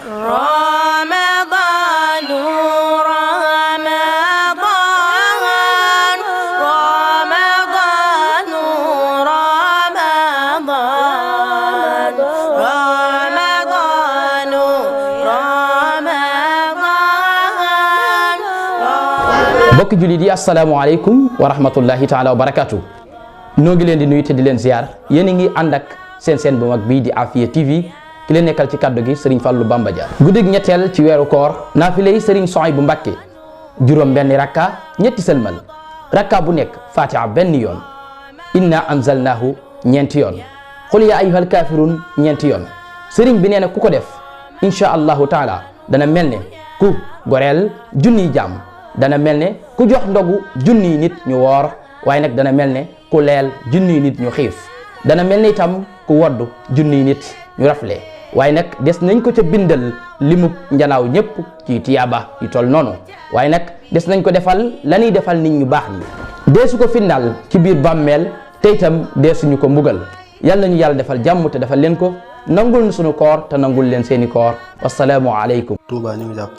رمضان رمضان رمضان رمضان رمضان رمضان. mbokki jullit yi asalaamaaleykum wa rahmatullahi taala wa barakaatu. noo ngi leen di nuyu te di leen ziar yéen a ngi ànd ak seen bu mag bii di Afia TV ki leen nekkal ci kaddu gi Serigne Fallou Bamba Dia. guddig ñetteel ci weeru koor naafile yi Serigne Souhaïbou Mbacké juróom benn rakka ñetti sëlmal rakka bu nekk fatiha benn yoon inna anzalnahu ñeenti yoon qul ya ayyuhal kafirun ñeenti yoon Serigne bi nee na ku ko def insha allahu taala dana mel ne ku goreel junniy jaam dana mel ne ku jox ndogu junniy nit ñu woor waaye nag dana mel ne ku leel junniy nit ñu xiif dana mel ne itam ku woddu junniy nit ñu rafle waaye nag des nañ ko ca bindal limub njanaaw ñëpp ci tiyaaba yu tol noonu waaye nag des nañ ko defal la ñuy defal nit ñu baax ñi deesu ko finnaal ci biir bàmmeel te itam deesuñu ko mbugal yàlla nañu yàlla defal jàmm te defal leen ko nangul nu suñu koor te nangul leen seeni koor wasalaamu aleykum. Touba ñu ngi jàpp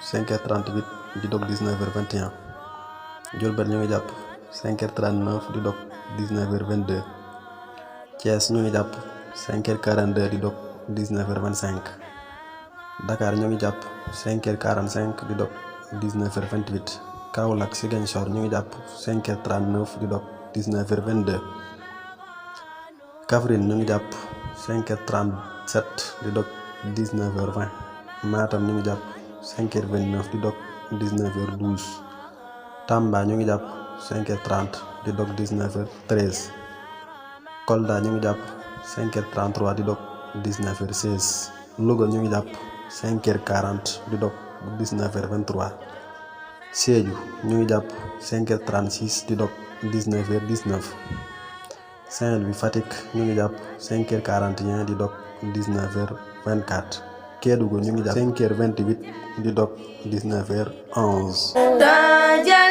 5h38 di dog 19h21 Diourbel ñu ngi jàpp 5h39 di dog 19h22 Thiès ñu ngi jàpp 5h42 di dog 19h25 Dakar ñu ngi jàpp 5h45 di dog 19h28 Kaolack Ziguinchor ñu ngi jàpp 5h39 di dog 19h22 Kaffrine ñu ngi jàpp 5h37 di dog 19h20 Matam ñu ngi jàpp 5h29 di dog 19h12 Tamba ñu ngi jàpp 5h30 di dog 19h13 Kolda ñu ngi jàpp 5h33 di dog 19h16 Louga ñu ngi jàpp 5h40 di dog 19h23 Sédhiou ñu ngi jàpp 5h36 di dog 19h19 Saint-Louis Fatick ñu ngi jàpp 5h41 di dog 19h24 Kédougou ñu ngi jàpp 5h28 di dog 19h11